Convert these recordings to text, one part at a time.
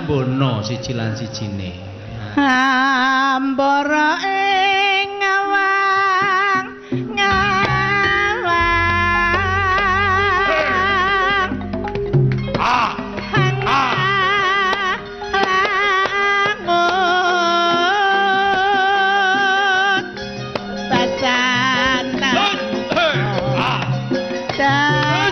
Trembono siji lan sijine. Hambara ing ngawang ngawang. Ah. Ah. Langut bacan tapi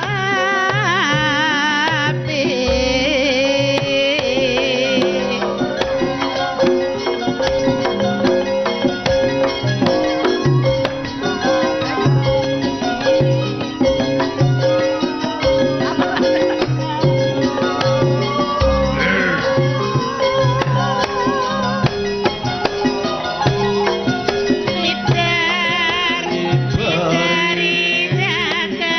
Mider dari jaga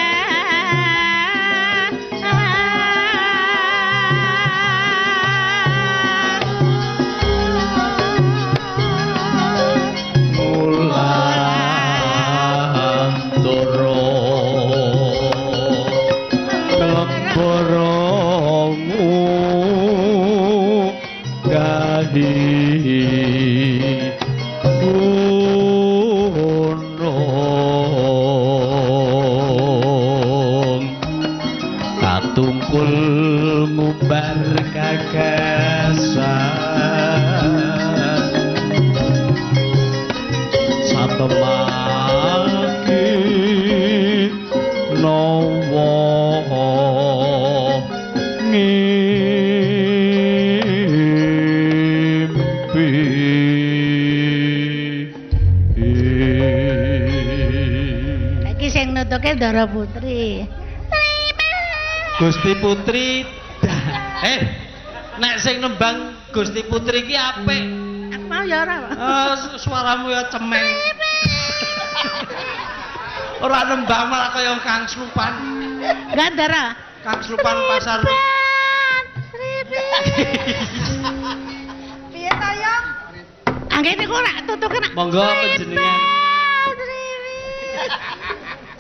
Mulan turu negaramu dadi gunung katungkul ngubar gagasan satemaki nawa ngimpi. Iki sing nutuke Ndara Putri. Gusti Putri nek sing nembang Gusti Putri iki apik. Aku mau ya ora. Suaramu ya cemeng. Ora nembang malah kaya Kang Slupan. Enggak Ndara. Kang Slupan pasar. Piye ta, Yang? Angge niku ora tutuke nak. Monggo panjenengan.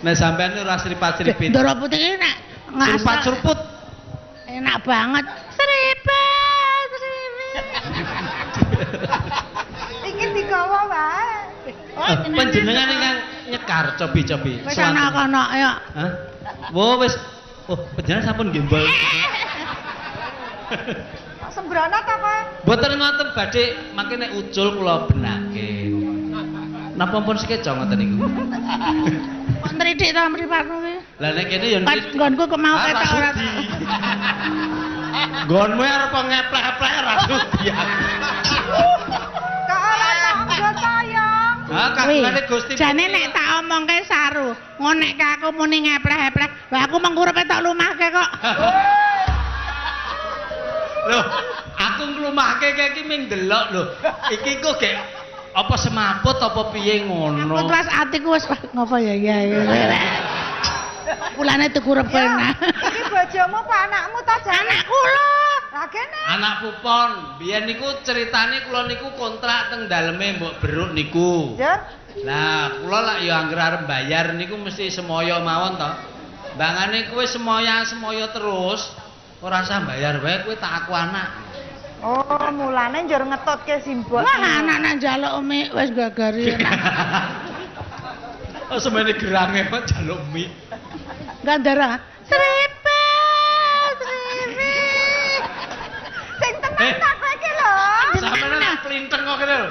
Nek sampean ora sripat-sripit. Ndara Putri iki nak Srupat-sruput. Enak banget. Sripet, sripet. Iki digawa wae. Oh, Panjenengan ingkang nyekar cobi-cobi. Wis ana kono ya. Hah? Wo wis. Oh, panjenengan sampun gembol. Kok sembrono ta kowe? Mboten ngoten badhe mangke nek ucul kula benake. Napa pun sekeca ngoten niku? Kok nridik ta mripatmu kuwi? Lah nek kene ya Pas nggonku kok mau Ah, ketok ora. sudi. Nggonmu arep ngepleh-epleh ora sudi aku. Kok ora monggo ta, Yang? Ha kagungane Gusti. Jane nek tak omongke saru, ngonekke aku muni ngepleh-epleh. Lah aku mengkurepe tok lumahke kok. Loh, aku nglumahke kae iki ming ndelok lho. Iki kok gek apa semaput apa piye ngono. Aku terus atiku wis wah, ngopo ya ya. Mulane dikurep Ya, enak. iki bojomu apa anakmu ta jane? Anakku lho. Lah kene. Anak pupon, biyen niku ceritane kula niku kontrak teng daleme Mbok Beruk niku. Jur. Lah, kula lak ya anggere arep bayar niku mesti semoyo mawon to. Mbangane kowe semoya-semoyo terus, ora usah bayar wae kowe tak aku anak. Oh, mulane njur ngetutke simbok. Wah, anak-anak njaluk mie wis gagari. Oh, semene gerange kok njaluk mie. Gandara. Sripet, sripet. Sing tenan ta kowe iki lho. Sampeyan nak plinteng kok kene lho.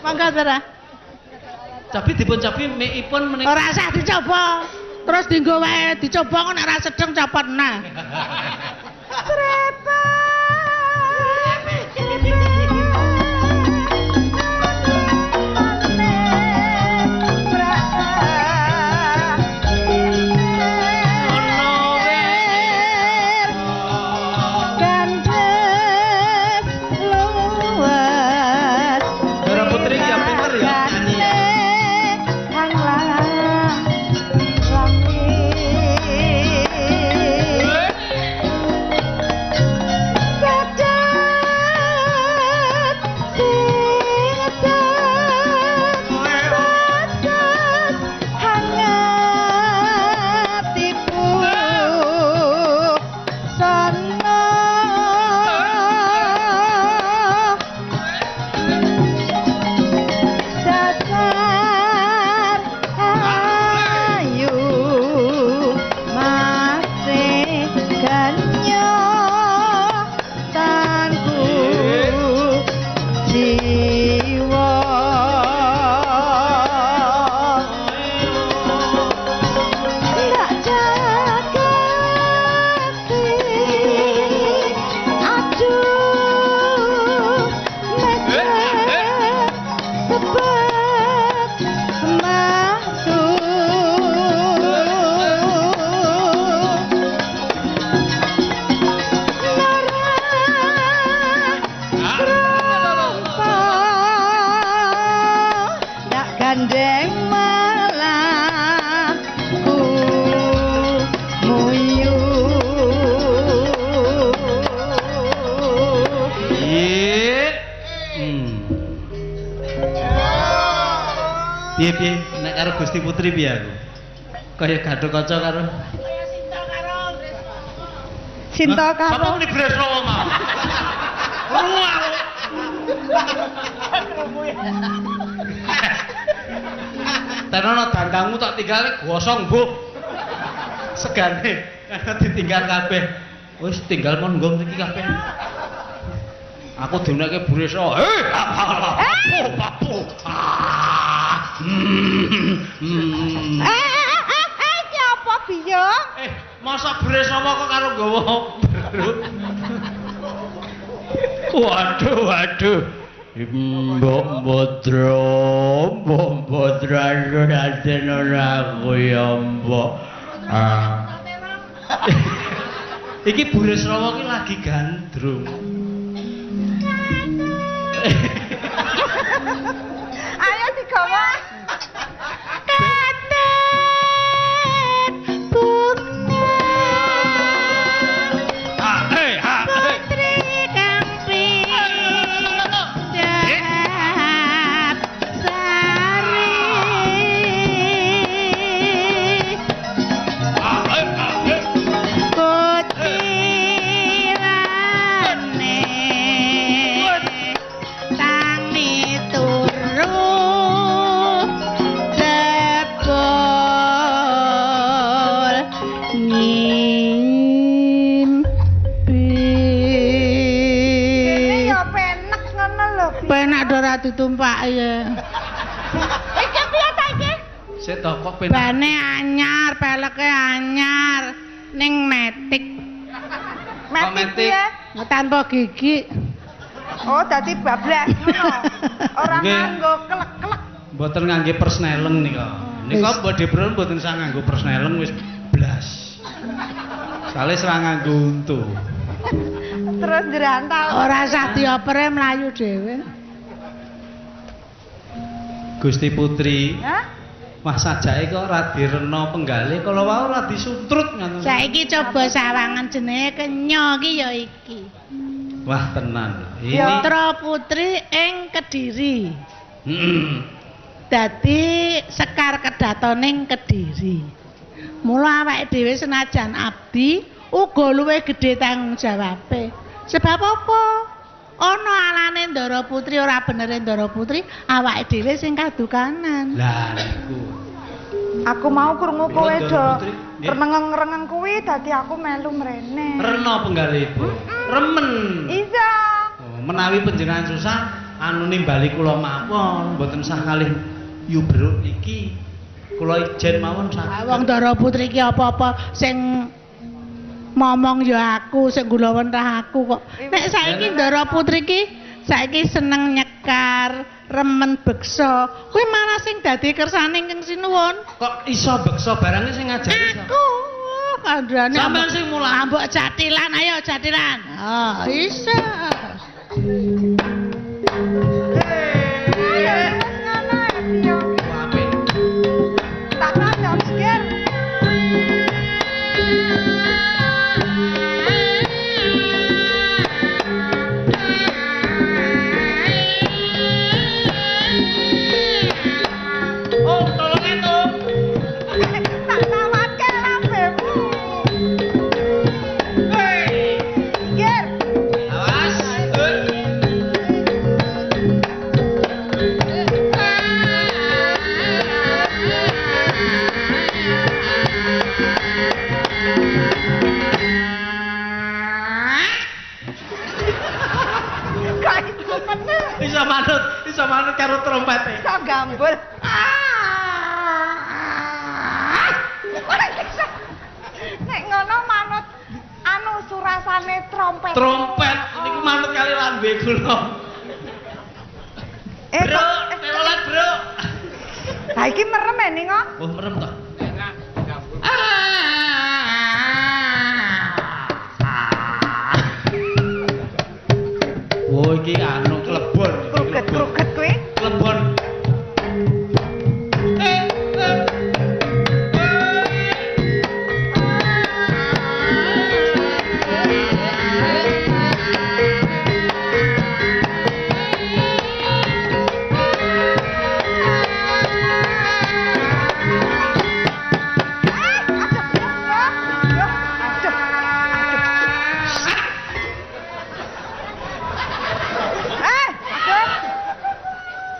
Monggo Ndara. Tapi dipun capi miipun menika. Ora usah dicoba. Terus dienggo wae dicoba kok nek ora sedeng copot nah. Srepet. Gandeng luwes. Ndara Putri ki pinter ya nyanyi ya. Hang lang langi. Piye-piye nek karo Gusti Putri piye aku? Kaya Gatotkaca karo Sinta Sapa karo muni Bresrawa mau? Krungu aku. Tenono dandangmu tak tinggal gosong, Bu. Segane karena ditinggal kabeh. Wis tinggal mon nggo mriki kabeh. Aku diuneke Buresra. Hei, papu, papu. Ah. Hmm. Eh, iki apa biyong? Eh, masa Buresra kok karo nggawa beruk? Waduh, waduh. Mbok Bodro, Mbok Bodro raden ora aku ya, Mbok. Ah. Iki Buresrawa ki lagi gandrung. Ayo digawa. Katen bunga Ha, hey, ha, hey. putri kang pindhap sari Ha, hey, ha, hey. kutirane tangi turu jebol ngimpi. Kene ya penek ngono lho. Biyong. Penak ora ditumpaki ya. Iki piye ta iki? Sik to kok penak. Bane anyar, peleke anyar ning metik Metik metik? piye? tanpa gigi. Oh, dadi bablas ngono. Ora Nggih. nganggo kelek-kelek. Mboten ngangge persneleng nika. Nika mbok Debron mboten sah nganggo persneleng wis blas. Sale ora nganggo untu. Terus jerantal. Ora usah diopere mlayu dhewe. Gusti Putri, Hah? wah sajake kok radi rena penggalih kala wau radi suntrut ngoten. Saiki coba sawangan jenenge kenya ki ya iki. Wah tenan. Ini Ya. Putra putri ing Kediri. Heeh. Dadi sekar kedatoning Kediri. Mula awake dhewe senajan abdi uga luwih gedhe tanggung jawabe. Sebab apa? Ana alane Ndara Putri ora benere Ndara Putri, awake dhewe sing kadukanan. Lah niku. Aku mau krungu Mila kowe Ndara do Putri, nggih. reneng-reneng kuwi dadi aku melu mrene. Rena penggalihipun. Remen. Iya. Oh, menawi panjenengan susah anu nimbali kula mawon mboten sah kalih yu bruk iki. Kula ijen mawon Ah, saged. wong Ndara Putri iki apa-apa sing momong ya aku, sing gulawentah aku kok. Nek saiki Ndara Putri iki saiki seneng nyekar, remen beksa. Kuwi malah sing dadi kersane ingkang sinuwun. Kok iso beksa barangnya sing ngajari sapa? Aku kandhane. Sampeyan sing mulang. Ambok jatilan, ayo jatilan. Oh, iso. Ayo wis ngono ya, Biyong. Apik. Tak kandham seger. Oh, tolong itu. Tak tawatke lambemu. Hei. Ger. Awas. Kok iso meneh? Iso manut karo trompete. Iso gambul. Ora iso. Nek ngono manut anu surasane trompet. Trompet niku manut kali lambe kula. Eh, Bro, kok- telolet, Bro. Ha iki merem e ning kok. Oh, merem toh. Oh, iki anu klebon. Iki klebon. Kruget-kruget kuwi. Klebon. Eh, eh.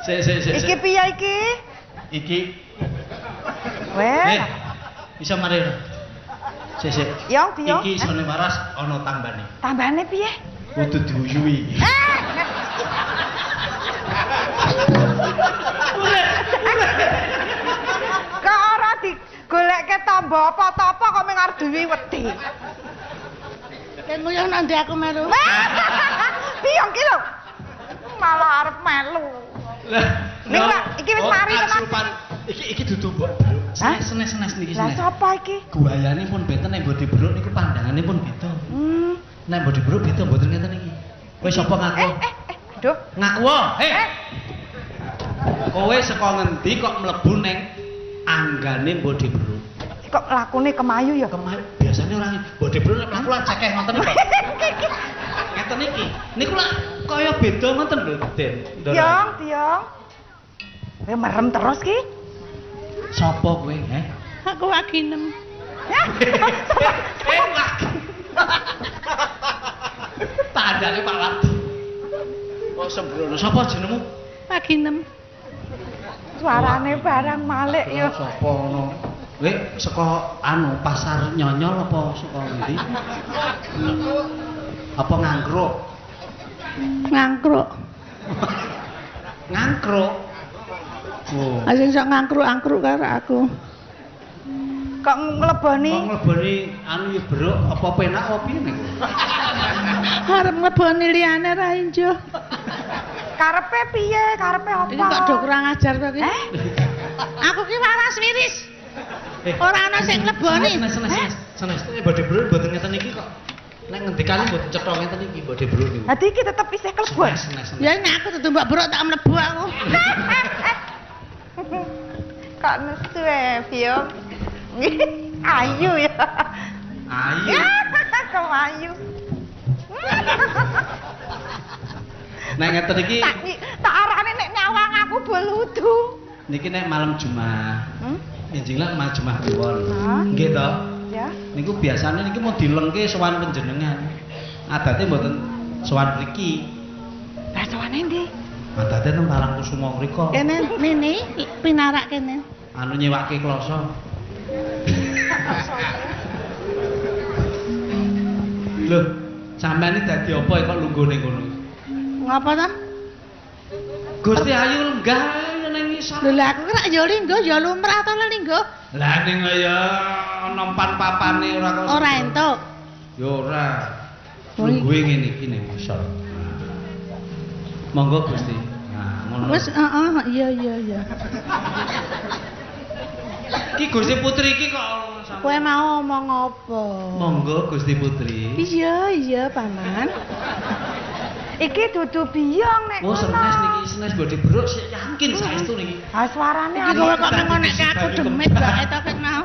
Sik sik sik. Iki piye iki? Iki. Weh. Bisa mari. Sik sik. Yong, Biyong. Iki isone waras ana tambane. Tambane piye? Kudu diuyuhi iki. Kok ora digolekke tamba apa-apa kok mung arep duwi wedi. Kowe nguyuh nang ndi aku melu? Biyong ki lho. Malah arep melu. Lah, Ning lah, iki wis mari tenan. Iki iki dudu mbok. Senes-senes niki Lah senes. sapa iki? Guayane pun benten nek mbok diberuk niku pandangane pun beda. Nek mbok diberuk beda mboten ngeten iki. Kowe sapa ngaku? Aduh. Ngaku. Heh. Kowe saka ngendi kok mlebu ning anggane mbok diberuk? Kok lakune kemayu ya? Kemayu biasane ora mbok diberuk nek mlaku lan cekeh ngoten iki. Ngeten iki. Niku lak kaya beda ngoten lho, Den. Biyong, Biyong. Kowe merem terus ki? Sapa kowe, heh? Aku waginem. Lagi. Tandane Pak Wardi. Kok sembrono. Sapa jenengmu? Waginem. Suarane barang malik ya. Sapa ngono? Kowe saka anu pasar Nyonyol apa saka ngendi? Apa ngangkruk? Ngangkruk. Ngangkruk. Oh. Sing sok ngangkruk-angkruk karo aku. Kok ngleboni? Kok ngleboni anu ya beruk apa penak apa piye niku? Arep ngleboni liyane ra injo. Karepe piye? Karepe apa? Iki kok do kurang ajar to iki. Eh? Aku ki waras wiris. Ora ana sing ngleboni. Senes senes. Nek mbok diberuk mboten ngeten iki kok. Nek ngendikane mboten cetha ngeten iki mbok diberuk niku. Dadi iki tetep isih klebon. Senes senes. Ya nek aku dudu mbok beruk tak mlebu aku. Kok nesu e, Biyong? Ayu ya. Ayu. Kemayu. Nek ngeten iki Tak arane nek nyawang aku boludu. Niki nek malam Jumat. Enjing lak malam Jumat kliwon. Nggih to? Ya. Niku biasane niki mau dilengke sowan panjenengan. Adate mboten sowan mriki. Lah sowane ndi? Adate nang Parangkusuma mriko. Kene nini pinarak kene. Anu nyewake kloso. Loh, sampean iki dadi apa kok lungguh ning kono? Ngapa ta? Gusti Ayu lenggah ning ngisor. Lho lah aku ki rak ya lingguh ya lumrah to lingguh. Lah ning ya nompan papane ora kok. Ora entuk. Ya ora. Lungguhe ngene iki ning ngisor. Monggo Gusti. Nah, ngono. Wis heeh iya iya iya. Ki Gusti Putri iki kok kowe mau omong apa? Monggo Gusti Putri. Iya iya paman. Iki dudu Biyong nek ngono. Oh, senes niki, senes mbok diberuk sik yakin saestu niki. Ha suarane iki kowe kok ngonekke aku demit wae to ket mau.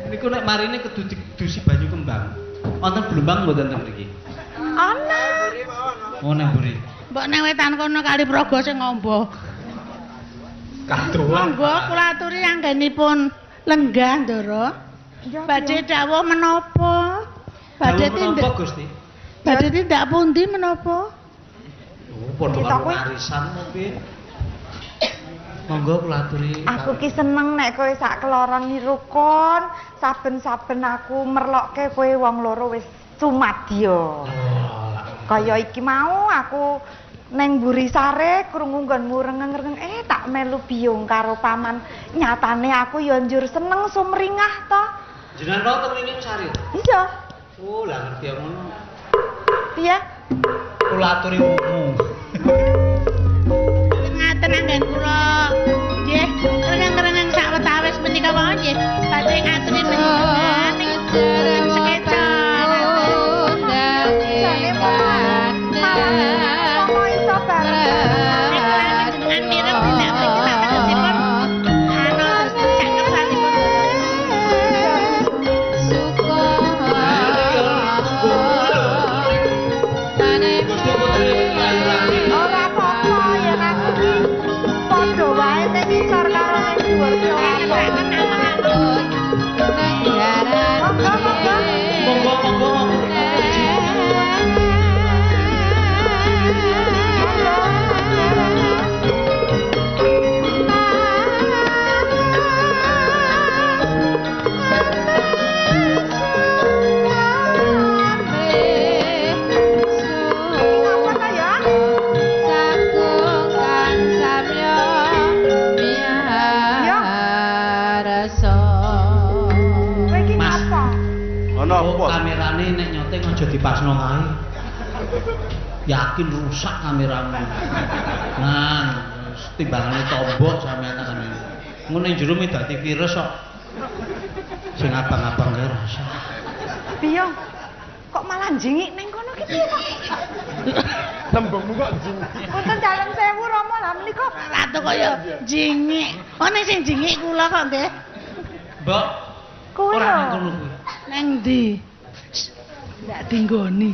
Niku nek marine kudu didusi banyu kembang. Wonten blumbang mboten teng mriki? Ana. Oh, nang mburi. Mbok nang wetan kono kali Praga sing ngombo. Kadohan. Monggo kula aturi anggenipun lenggah Ndara. Badhe dawuh menapa? Badhe tindak Gusti. Badhe tindak pundi menapa? Oh, padha karo arisan piye? Monggo kula aturi. Aku ki seneng nek kowe sak keloron rukun, saben-saben aku merlokke kowe wong loro wis sumadya. Kaya iki mau aku neng mburi sare krungu nggonmu rengeng-rengeng tak melu Biyong karo paman. Nyatane aku ya njur seneng sumringah to. Jenengan tau teng mriki sare? Iya. Oh, lah ngerti ngono. Piye? Kula aturi wungu. Ngaten anggen kula. Nggih, rengeng-rengeng sawetawis menika wau nggih. Badhe ngaturi panjenengan ning sekeca. Jane malah iso bareng. Nek kula panjenengan mireng tindak mriki sak tegesipun anu sak kersanipun. Gusti Putri Ora apa-apa yen aku ki padha wae ning ngisor karo ning dhuwur ki ora apa-apa. Aja dipasno kae. Yakin rusak kameramu. Nah, timbangane tombok sampean tekan ini. Ngono ning jero mi dadi virus kok. Sing abang-abang kae rasa. Biyong. Kok malah jingik ning kono ki piye to? Lembungmu kok jingik. Punten dalem sewu Rama lah menika. Ratu kaya jingik. Oh nek sing jingik kula kok nggih. Mbok, Kuwi ora lho. nang kono kuwi. Nang ndi? Ndak dinggoni.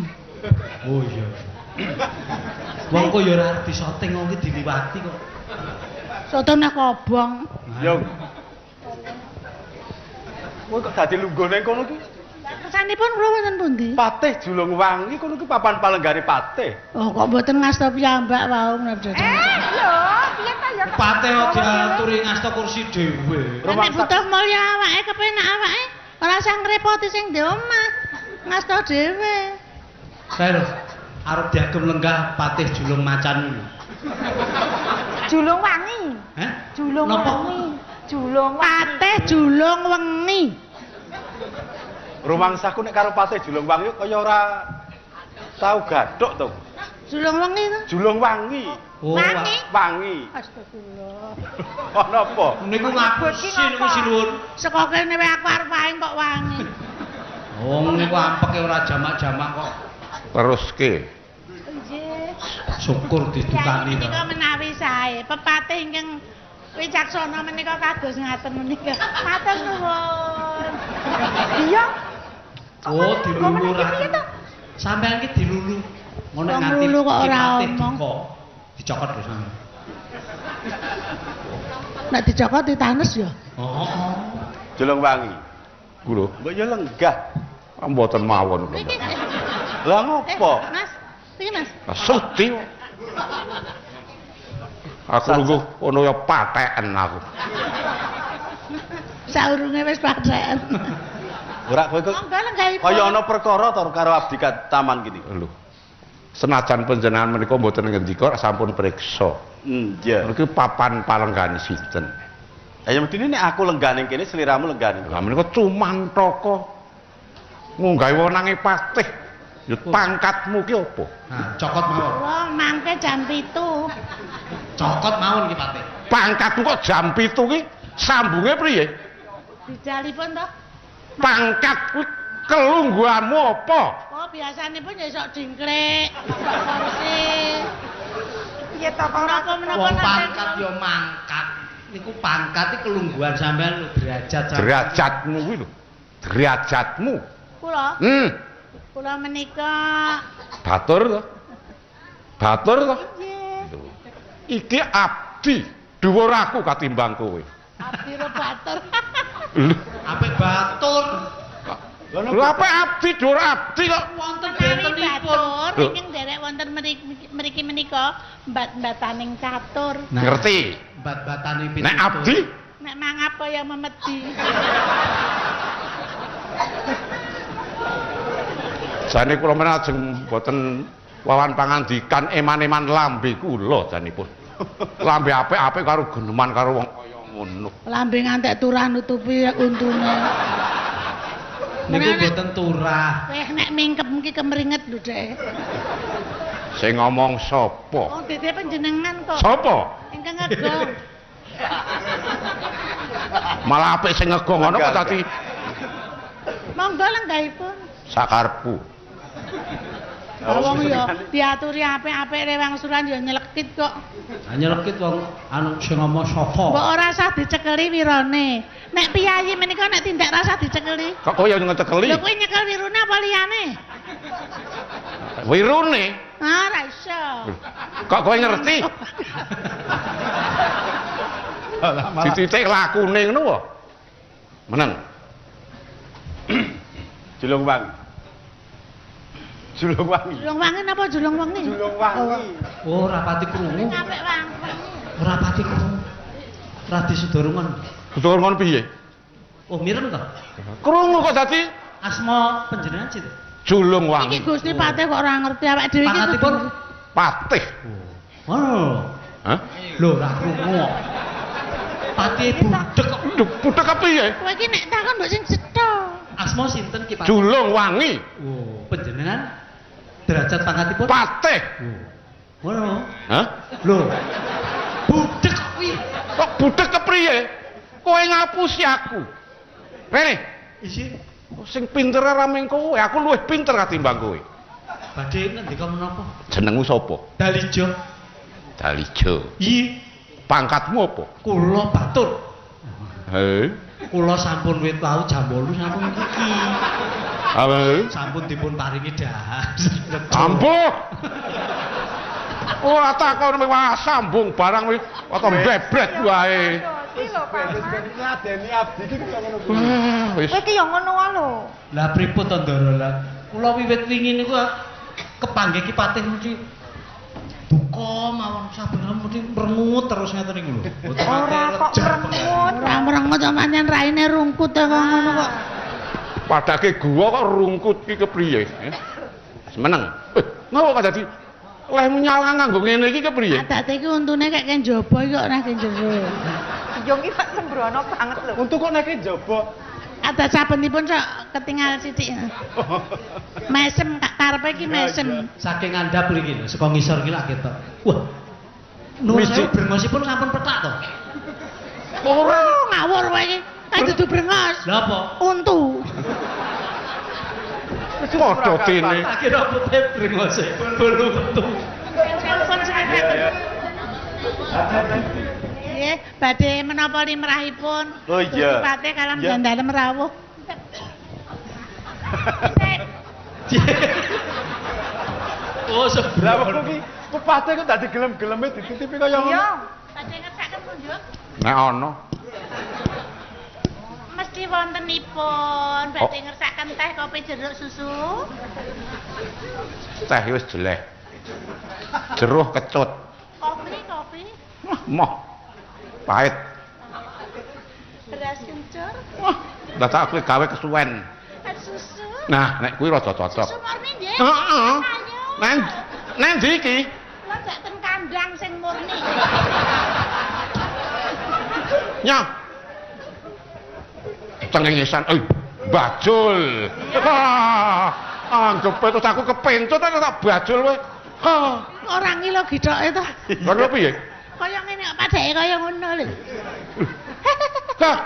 Oh iya. Wong kok ya ora arep disoting wong ki diliwati kok. Soto nek kobong. Yo. Kowe kok dadi lungguh ning kono ki? Kesanipun kula wonten pundi? Patih Julung Wangi kono ki papan palenggane patih. Oh kok mboten ngasta piyambak wau menapa. Eh, lho, piye ta ya kok? Patih kok diaturi ngasta kursi dhewe. Nek butuh mulya awake kepenak awake, ora usah ngrepoti sing di omah. Ngasta dhewe. Kae lho, arep diagem lenggah Patih Julung Macan kuwi. Julung Wangi. Hah? Julung Napa? Wangi. Julung Wangi. Patih Julung Wengi. Rumangsaku nek karo Patih Julung Wangi kaya ora tau gathuk to. Julung Wengi to? Julung Wangi. Oh, Wangi. Wangi. Astagfirullah. Ana apa? Niku ngapusi niku sinuwun. Saka kene wae aku arep wae kok wangi. Wong niku ampeke ora jamak-jamak kok. Teruske. Nggih. Syukur didukani to. Menika menawi sae, pepatih ingkang wicaksana menika kados ngaten menika. Matur nuwun. Iya. Oh, dilulu Piye to? ra. Sampeyan ki dilulu. Ngono Wong nganti lulu kok ora Patih omong. duka. Dicokot lho sampeyan. Nek dicokot ditanes ya. Oh, oh. Julung Wangi. Kula Mbok yo lenggah. mboten mawon kula. Iki. Lah ngopo? Mas, iki Mas. Lah sudi. Aku lungguh kono ya patheken aku. Saurunge wis patheken. Ora kowe kok Monggo lenggahipun. kaya ana perkara to karo abdi taman kini. Lho. Senajan panjenengan menika mboten ngendika sampun priksa. Iya. Niki papan palenggane sinten? Ya medine nek aku lenggah ning kene sliramu lenggah ning. Lah menika cumantaka ngunggahi wenange patih. Ya pangkatmu ki apa? Nah, cokot mawon. Wah, mangke jam 7. Cokot mawon ki Patih. Pangkatmu kok jam 7 ki sambunge priye? Dijalipun to. Pangkat kuwi kelungguhanmu apa? Oh, biasanipun ya sok dingklik, sok kursi. Piye to kok ora Menapa-menapa Wong nate- pangkat ya mangkat. Niku pangkat iki kelungguhan sampean lho derajat sampean. Derajatmu kuwi lho. Derajatmu. Kula, Hmm, kula menika batur to. Batur to. nggih, Lho. Iki abdi dhuwur aku katimbang kowe. abdi ro batur. Lho, Apik batur. lho apa abdi dhuwur abdi kok? Wonten Menawi bentenipun. batur Lho. ingkang nderek wonten mriki menika mbat-mbataning catur. Nah, Ngerti? Bat-batane pitutur. Nek abdi Nek mangap ya memedi. jane kula menajeng mboten wawan pangandikan eman-eman lambe kula janipun. Lambe apik-apik karo geneman karo wong kaya ngono. Lambe ngantek turah nutupi untune. Niku mboten turah. Weh nek mingkem ki kemringet lho, Dek. Sing ngomong sapa? Wong dede panjenengan kok. Sapa? Ingkang ngegong. Malah apik sing ngegong ngono kok dadi Monggo lenggahipun. sakarepku. Lah wong ya diaturi apik-apik rewang suran ya nyelekit kok. Ha nyelekit wong anu sing ngomong sapa? Mbok ora usah dicekeli wirone. Nek piyayi menika nek tindak rasa dicekeli. Kok kowe yang ngecekeli? Lho kowe nyekel wirune apa liyane? Wirune. Ah, ora iso. Kok kowe ngerti? Dititik lakune ngono wae. Meneng. Julung Wangi. Julung Wangi. Julung wangi napa julung wengi? Julung Wangi. Oh, ora pati krungu. Apik wangi. Ora pati krungu. Radi Sudorungan. Betul ngono piye? Oh, mireng to? Krungu kok dadi Asma panjenengan sinten? Julung Iki Wangi. Gusti Patih kok ora ngerti awake dhewe iki. Pangkatipun Patih. Oh. Hah? Lho, ora krungu kok. Patih budhek kok. Lho, budhek kepiye? Kowe iki nek takon mbok sing cetha. Asma sinten Ki Patih? Julung Wangi. Oh, panjenengan derajat pangkatipun? Patih. Oh. Ngono. Hah? Lho. Budek kuwi. Kok budek kepriye? Kowe ngapusi aku. Rene, Isi sing pinter ora mung kowe, aku luwih pinter katimbang kowe. Badhe ngendika menapa? Jenengmu sapa? Dalijo. Dalijo. Iya, Pangkatmu apa? Kula batur. Hei. Kula sampun wit wau jam 8 sampun iki. Apa? Sampun dipun paringi dahar. Ampuh. Ora takon wah sambung barang wis atau bebret wae. Iki lho, Wis Paman. ben ngladeni abdi iki kaya ngono kuwi. Wah, wis. Kowe iki ya ngono wae lho. Lah pripun to Ndara lah? Kula wiwit wingi niku kepanggih Ki Patih mesti duka mawon saben mesti merengut terus ngeten niku lho. Mboten Ora nate kok rejar merengut. Ora merengut kok pancen raine rungkut kok ngono kok. Padake gua kok rungkut ki kepriye? Wis meneng. Ngopo kok dadi lehmu nyala nganggo ngene iki kepriye? Adate iki untune kek ken jaba iki kok ora ken jero. Yo iki Pak sembrono banget lho. Untung kok nek njaba. Adat sabenipun sok ketinggal sithik. Mesem karepe iki mesem. Saking ngandhap mriki lho, saka ngisor iki lak ketok. Wah. Nuwun sewu brengosipun sampun pethak to. Ora. Oh, ngawur kowe iki. Kae dudu brengos. Lha apa? Untu. Padha dene. Tak kira putih brengose. Bolu metu. Telepon sekarang. Nggih, badhe menapa limrahipun? Oh, iya. Gusti Patih kalam Iya. dalem rawuh. Oh, Lah sembrono. wektu ki pepate kok dadi gelem-geleme dititipi kaya ngono. Iya. Badhe ngersakaken kunjuk. Nek ana. Mesti wontenipun badhe ngersakaken teh kopi jeruk susu. Teh wis jeleh. Jeruh kecut. Kopi, kopi, Wah, moh. Pahit. beras kencur, Wah, lah tak aku gawe kesuwen. susu. Nah, nek kuwi rada cocok. Susu murni nggih. Heeh. Ayo. Nang nang ndi iki? Lah jak ten kandang sing murni. Nyah. Cengengesan, eh, bajul. Ah, anggepe terus aku kepencut aku tak bajul kowe. Ha, Ora ngilo githoke to. lha piye? Kaya ngene kok padake kaya ngono lho. Hah.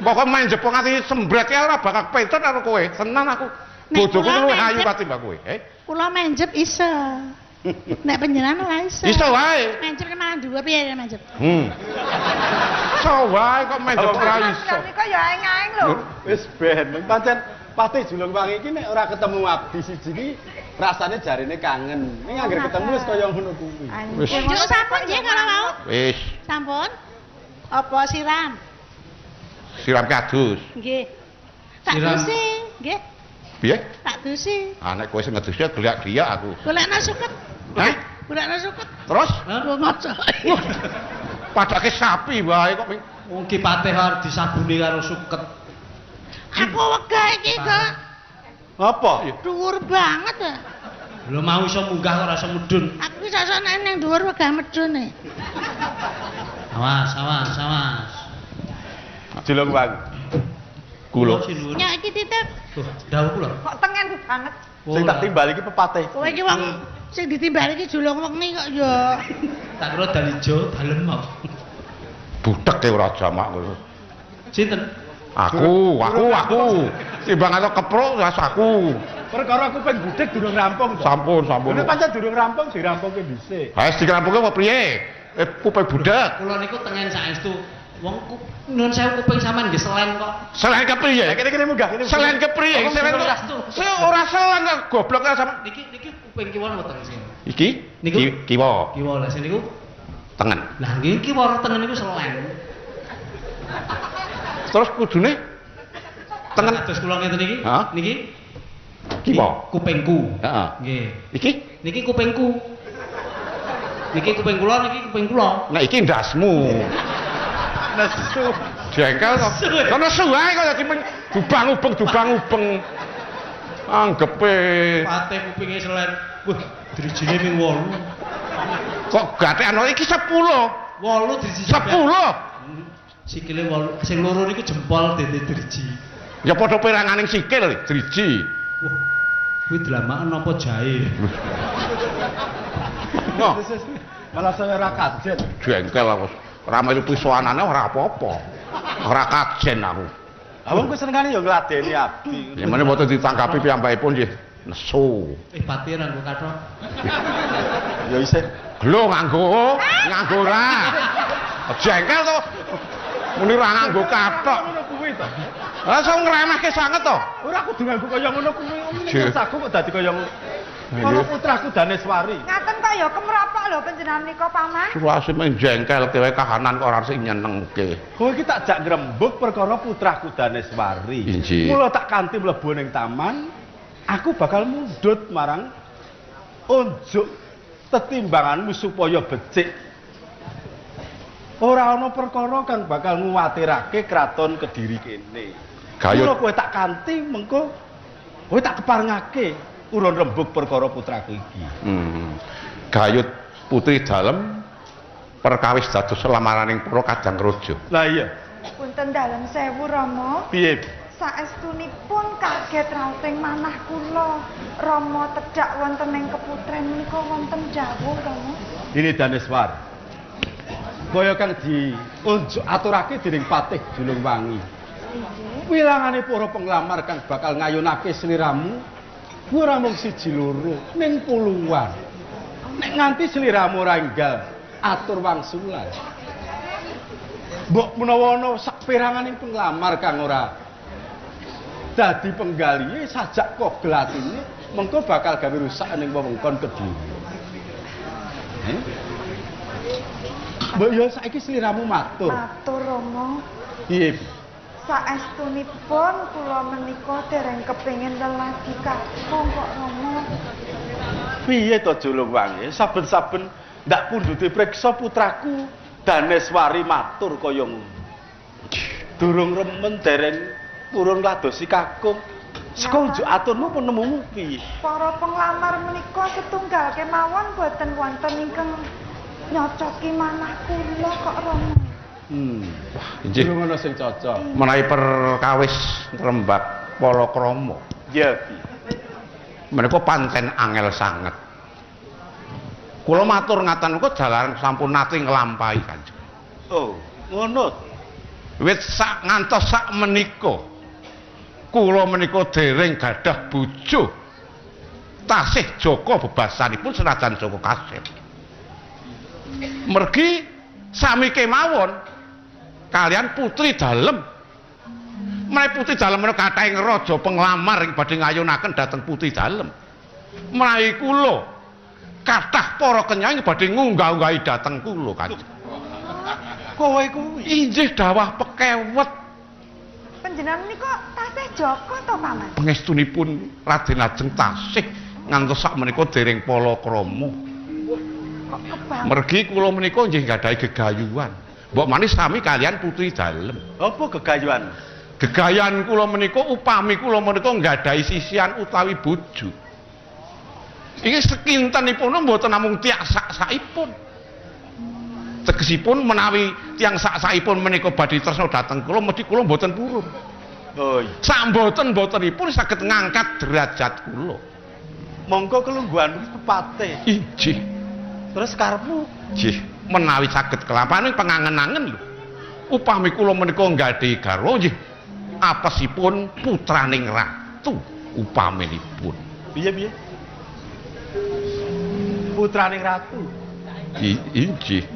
Pokoke main Jepang ati sembret ya ora bakal kepencut karo kowe. Tenan aku. Nek Bojoku kula luwih ayu menjep- katimbang kowe. Eh, Kula menjep iso. Nek panjenengan ora iso. iso wae. Menjep malah dhuwur piye menjep? Iso wae kok main Jepang ora iso. Mas kok ya aeng-aeng lho. Wis ben, pancen Patih Julung Wangi iki nek ora ketemu abdi siji iki rasane jarine kangen. Ning anggere ketemu wis kaya ngono kuwi. Wis. Kunjuk sampun nggih kalau mau. Wis, Sampun. Apa siram? siram kadus. Nggih. Tak Siram. dusi, nggih. Piye? Tak dusi. Ah nek kowe sing ngedusi geliak-geliak aku. Golekno suket. Hah? Golekno suket. Terus Hah? Nggo maca. padake sapi wae kok Wong Ki Patih arep disabuni karo suket. Aku wegah iki kok. Apa? Dhuwur banget. Ya. Lho mau iso munggah ora iso mudhun. Aku iki sosok nek ning dhuwur wegah medhun e. Awas, awas, awas. Julung Wangi. Kula. Sinuwun. Nyok iki titip. Tuh, dawuh kula. Kok tengen banget. Sing tak timbal iki pepate. Kowe iki wong sing ditimbali iki julung wengi kok ya. Tak kira dalijo dalem apa. Budek e ora jamak kowe. Sinten? Aku. Timbang atau keprok ras aku. Perkara aku pengen budek durung rampung to. Sampun, sampun. Ini pancen durung rampung dirampungke dhisik. Ha wis dirampungke apa piye? Eh kuping budek. Kula niku tengen saestu. Wong nuwun sewu kuping sampean nggih selen kok. Selen kepriye? Lah kene kene munggah kene. Selen kepriye? Selen ora stu. Ora selen kok goblok karo sama. Niki niki kuping kiwa napa tengen sing? Iki Niku. Kiwa Kiwa lah sing niku. tengen. Lah nggih kiwa tengen niku selen. Terus kudune tengen Terus kula ngeten iki. Hah? Niki kiwa. Kupingku. Heeh. Nggih. Iki Niki kupingku. Niki kuping kula, niki kuping kula. nek iki ndasmu. Nesu. Jengkel to. Kono nesu wae kok dadi dubang-ubeng dubang-ubeng. Anggepe Patih kupinge selen. Wah, drijine ping 8. kok gatekan iki 10. 8 driji sampean. 10. Sikile 8, sing loro niku jempol dene driji. Ya padha peranganing sikil driji. Wah, kuwi dlamaken apa jahe? No. Malah saya ora kajen. Jengkel aku. Ora melu pisoanane ora apa-apa. Ora kajen aku. Lah wong kuwi senengane ya ngladeni abdi. Ya meneh mboten ditanggapi piyambakipun nggih nesu. Pati ra nggo kathok. Ya isih. Glo nganggo, nganggo ora. Jengkel to. Muni ora nganggo kathok. Ngono kuwi to. Lah iso ngremehke sanget to. Ora kudu nganggo kaya ngono kuwi. Ngene saku kok dadi kaya ngono. Ana putraku Daneswari. Ngaten kok ya kemropok lho panjenengan nika paman. Surase menjengkelke wae kahanan kok ora sing nyenengke. Kowe iki tak jak ngrembug perkara putraku Daneswari. Mula tak kanthi mlebu ning taman, aku bakal mundhut marang unjuk tetimbanganmu supaya becik. Ora ana perkara kang bakal nguwatirake kraton Kediri kene. Mula kowe tak kanthi mengko kowe tak keparengake urun rembug perkara putraku iki. Gayut putri dalem perkawis dados lamaraning para kadang raja. Lah iya. Punten dalem sewu Rama. Piye? Saestunipun kaget raosing manah kula. Rama tedhak wonten ing keputren menika wonten dawuh Rama. Ini Daneswar. Kaya kang diunjuk aturake dening Patih Julungwangi. Wilangane para penglamar kang bakal ngayunake sliramu ora mung siji loro ning puluhan. Nek nganti sliramu ora enggal atur wangsulan. Mbok menawa ana saperanganing penglamar kang ora dadi penggalihe sajak kogel atine mengko bakal gawe rusak ning wewengkon Kediri. Mbok ya saiki sliramu matur. Matur Rama. Piye? Saestunipun kula menika dereng kepengin lelaki kakung kok Rama. Piye to Julungwangi? Saben-saben ndak pundhute priksa putraku Daneswari matur kaya ngono. Durung remen dereng purun ladosi kakung. Saka njuk aturmu penemumu piye? Para penglamar menika setunggal kemawon boten wonten ingkang nyocoki manah kula kok Rama. Inggih. Durung ana sing cocok. Menawi perkawis ngrembak palakrama. Iya, Ki. Menika pancen angel sanget. Kula matur ngaten kok jalaran sampun nate nglampahi Kanjeng. Oh, ngono. Wit sak ngantos sak menika kula menika dereng gadah bojo. Tasih jaka bebasanipun senajan jaka kasih. Mergi sami kemawon kalian putri dalem. Menawi putri dalem menika kathahing raja penglamar ing badhe ngayunaken dhateng putri dalem. Menawi kula kathah para kenyang badhe ngunggah-unggahi dhateng kula Kanjeng. Kowe kuwi inggih dawah pekewet. Panjenengan menika tasih jaka to, Paman? Pangestunipun Raden Ajeng tasih ngantos sak menika dereng palakrama. Mergi kula menika nggih gadhahi gegayuhan. Mbok manis sami kalian putri dalem. Apa gegayuhan? Gegayan kula menika upami kula menika nggadahi sisian utawi bojo. Iki sekintenipun mboten namung tiang sak-saipun. Tegesipun menawi tiang sak-saipun menika badhe tresna dhateng kula mesti kula mboten purun. Oh iya. Sak mboten-mbotenipun saged ngangkat derajat kula. Monggo kelungguhanmu pepate. Inggih. Terus karepmu? Nggih, menawi saged kelampahan pengangen-angen lho. Upami kula menika nggadahi garwa nggih apesipun putraning ratu upaminipun. Piye-piye? Putraning ratu. Inggih.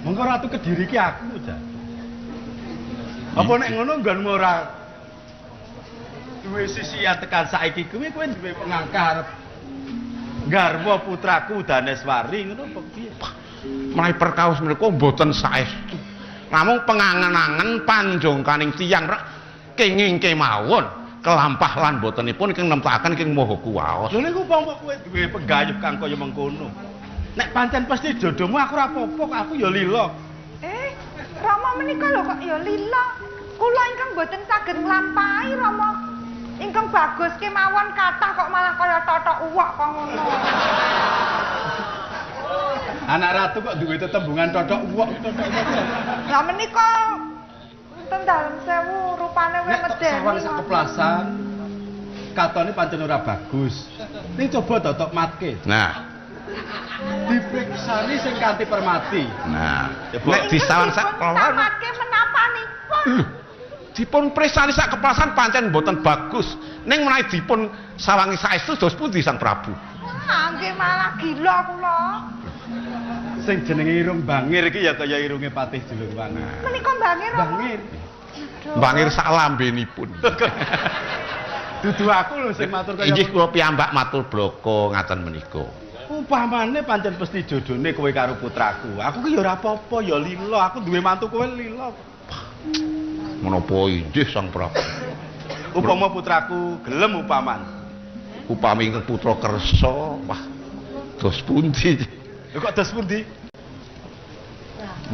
Monggo ratu Kediri ki aku jan. Apa nek ngono nggonmu ora duwe sisian tekan saiki kuwi kowe duwe pengangkah arep garwa putraku Daneswari ngono apa piye? Menawi perkawis menika mboten saestu. Namung pengangen-angen panjongkaning tiyang kenging kemawon kelampah lan mbotenipun ingkang nemtokaken King Maha Kuwaos. Lho niku umpama kowe duwe penggayuh kang kaya mengkono. Nek pancen pasti jodohmu aku ora apa-apa, aku ya lila. Rama menika lho kok ya lila. Kula ingkang mboten saged nglampahi Rama. Ingkang bagus kemawon kathah kok malah kaya totok uwak kok ngono. Anak ratu kok duwe tetembungan totok uwak totok uwak. Lah menika Ten dalem sewu rupane wis Nek tok medeni. sawang sak keplasan katone pancen ora bagus. Ning coba to tok matke. Nah, Dipriksani sing kanthi permati. nah. Nek disawang sak keplasan Samatke menapanipun. lho, dipun presani sak keplasan pancen mboten bagus. Ning menawi dipun sawangi saestu dos pundi Sang Prabu? Wah, nggih malah gila kula. Sing jenenge irung bangir iki ya kaya irunge Patih Julungwangi. Menika bangir apa? Bangir. Aduh. Bangir sak lambenipun. Dudu aku lho sing matur kaya Inggih kula piyambak matur bloko ngaten menika. Upamane pancen pesti jodone kowe karo putraku. Aku ki ya ora apa-apa ya lila, aku duwe mantu kowe lila. Menapa inggih Sang Prabu? Upama putraku gelem upaman. Upami ingkang putra kersa, wah dos pundi? Lho kok dos pundi?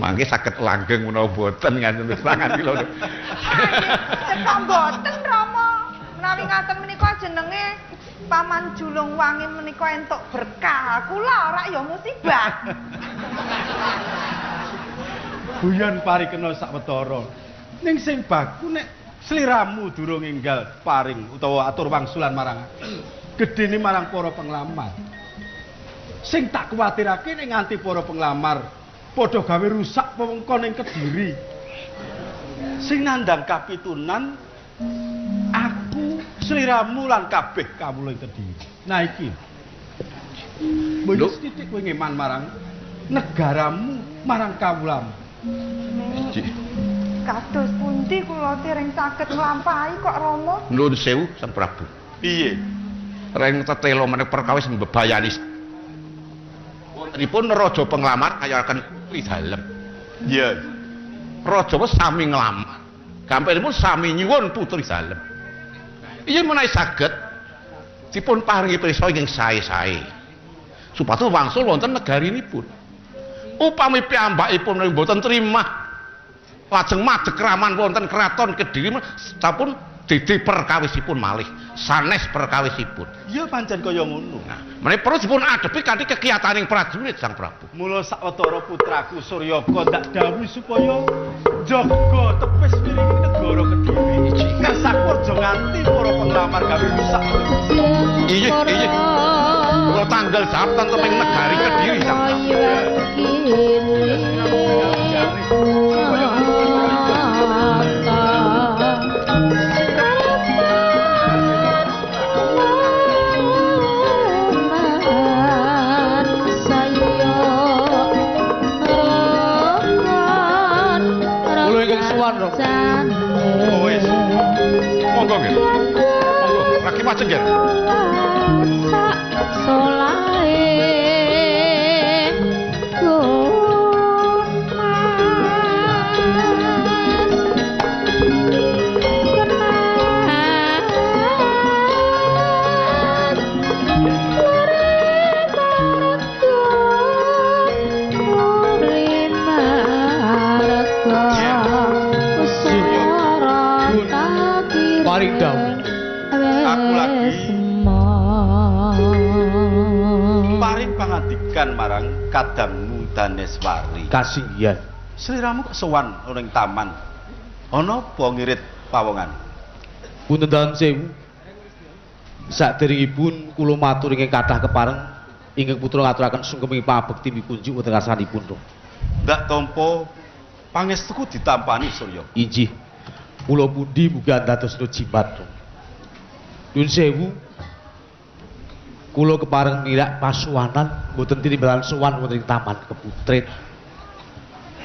Mangke saged langgeng menawa boten ngaten tangan kula. Cekak mboten Rama. Menawi ngaten menika jenenge Paman Julungwangi menika entuk berkah. Kula ora ya musibah. Guyon parikena sawetara. Ning sing baku nek sliramu durung enggal paring utawa atur wangsulan marang aku. Gedene marang para penglamar. Sing tak kuwatirake nek nganti para penglamar padha gawe rusak wewengkon ing Kediri. Sing nandhang kapitunan aku, sliramu lan kabeh kawula ing Kediri. Nah iki. Lho. Mbok sithik kowe ngeman marang negaramu, marang kawulamu. Inggih. Kados pundi kula dereng saged nglampahi kok Rama. Nuwun sewu Sang Prabu. Piye? Reng tetelo menika perkawis mbebayani. Wontenipun raja penglamar kayaken putri dalem. Iya. Raja wis sami nglamar. Gampilipun sami nyuwun putri dalem. Iya menawi saged dipun paringi pirsa ingkang sae-sae. Supados wangsul wonten negarinipun. Upami piyambakipun mboten trimah lajeng madeg kraman wonten kraton Kediri sampun dede perkawisipun malih sanes perkawisipun. Iya pancen kaya ngono. Nah, menawi perlu dipun adepi kanthi kekiyataning prajurit Sang Prabu. Mula sawetara putraku Suryaka ndak dawuhi supaya jaga tepis miring negara Kediri. Kersaku aja nganti para penglamar gawe rusak. Iya, iya. Kula tanggal jawab tentrem ing negari Kediri Sang Prabu. Kula ingkang suwan, Rok. Oh wis. Monggo nggih. Monggo, lagi majeng nggih. Paring dawuh. Aku lagi paring pangandikan marang kadangmu Daneswari. Kasinggihan. Sliramu kok sowan ana ing taman. Ana apa ngirit pawongan? Punten dalem sewu. Saderengipun kula matur ingkang kathah kepareng ingkang putra ngaturaken sungkeming pabekti mikunjuk wonten ngarsanipun. Rok. Ndak tampa pangestuku ditampani Surya. Inggih. Kula pundi mugi andadosna jimat. Rok. Nyun sewu. Kula kepareng mirak pasuwanan mboten tinimbalan sowan wonten ing taman keputren.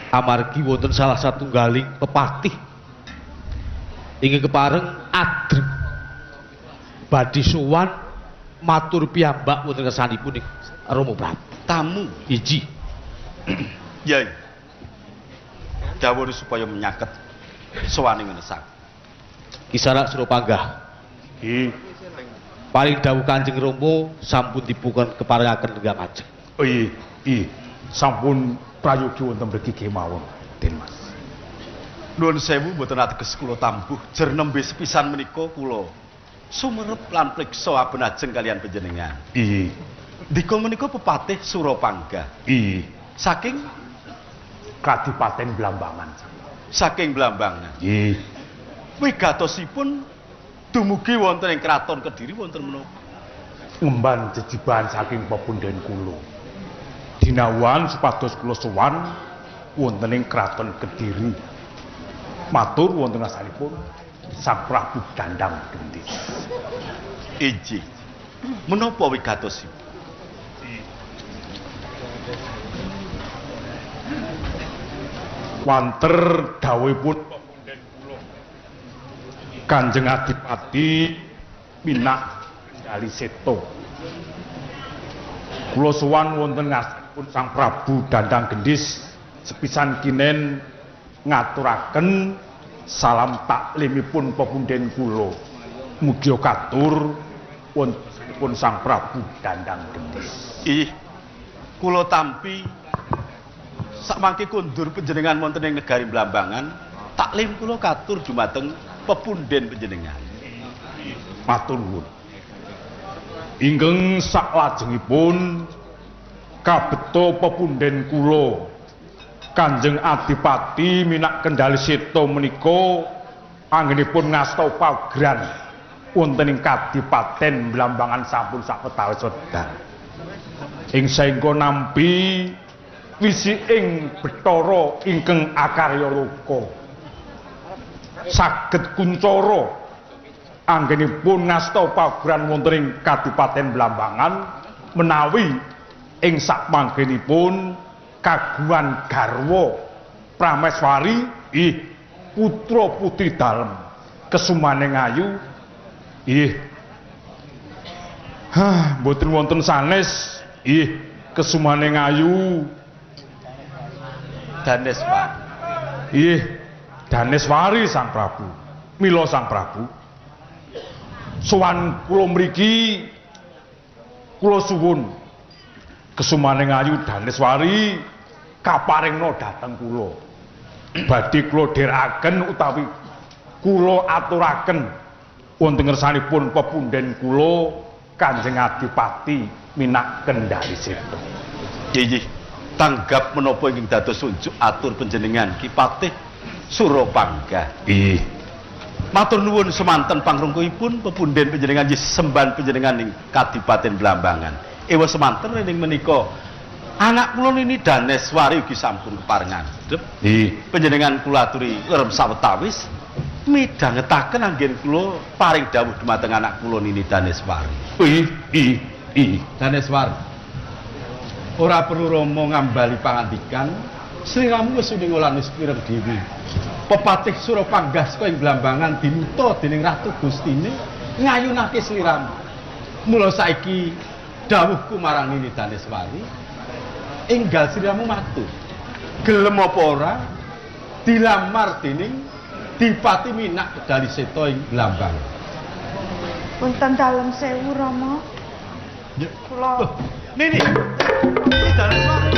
Amargi wonten salah satunggaling pepatih ingkang kepareng adreng badhe sowan matur piyambak wonten kersanipun ing Rama Prabu. Tamu. Inggih. Yai. Dawuh supaya menyaket sowane ngenesak. Kisarak Suropanggah. Nggih. Paring dawuh Kanjeng Rama sampun dipun keparengaken lenggah majeng. Oh iya, iya. Sampun prayogi wonten mriki kemawon, Den Mas. Nuwun sewu mboten ateges kula tambuh jer nembe sepisan menika kula sumerep lan priksa aben-ajeng kalian panjenengan. Iya, Ndika menika pepatih Surapangga. iya. Saking Kadipaten Blambangan. saking Blambangan. Nggih. Wigatosipun dumugi wonten ing Kraton Kediri wonten menapa? Ngemban jejibahan saking pepunden kula. Dinawan supados kula sowan wonten ing Kraton Kediri. Matur wonten asalipun Sang Prabu Dandang Gendis. Inggih. Menapa wigatosipun? Wanter dawuhipun pepunden kula. Kanjeng Adipati Minak Kendali Seto. Kula sowan wonten ngasipun Sang Prabu Dandang Gendis sepisan kinen ngaturaken salam taklimipun pepunden kula. Mugia katur wontenipun Sang Prabu Dandang Gendis. Ih, kula tampi sakmangke kondur panjenengan wonten ing negari Blambangan, taklim kula katur dumateng pepunden panjenengan. Matur nuwun. Ingkang saklajengipun kabeto pepunden kula Kanjeng Adipati Minak Kendali Seto menika anggenipun ngasta pageran wonten ing Kadipaten Blambangan sampun sawetawis wekdal. Ing saengga nampi wisi ing Bathara ingkang akarya loka saged kuncara anggenipun ngasta pageran wonten ing Kadipaten Blambangan menawi ing sakmangkenipun kagungan garwa Prameswari ih putra putri dalem kesumaning ayu ih hah mboten wonten sanes ih kesumaning ayu Daneswari. Ih Daneswari Sang Prabu. Mila Sang Prabu sowan kula mriki kula suwun kesumaning ayu Daneswari kaparingna dhateng kula. Badhe kula dherekaken utawi kula aturaken wonten ngersanipun pepunden kula Kanjeng Adipati Minak Kendali Seto. Nggih, tanggap menapa ingkang dados unjuk atur panjenengan Ki Patih Surapangga. Ih, matur nuwun semanten pangrungkuhipun pepunden panjenengan nggih semban panjenengan ing Kadipaten Blambangan. Ewa semanten ning menika anak kula nini Daneswari ugi sampun keparengan. Nggih. Panjenengan kula aturi lerem sawetawis midhangetaken anggen kula paring dawuh dumateng anak kula nini Daneswari. Ih, ih, ih. Daneswari. Ora perlu Rama ngambali pangandikan, sliramu wis uninga lan wis pireng dhewe. Pepatih Surapangga saka ing Blambangan dinuta dening Ratu Gustine ngayunake sliramu. Mula saiki dawuhku marang Nini Daneswari, enggal sliramu matur. Gelem apa ora dilamar dening Dipati Minak Kendali Seto ing Blambangan. Punten dalem sewu Rama. Ya. Kula Nini. Nini Daneswari.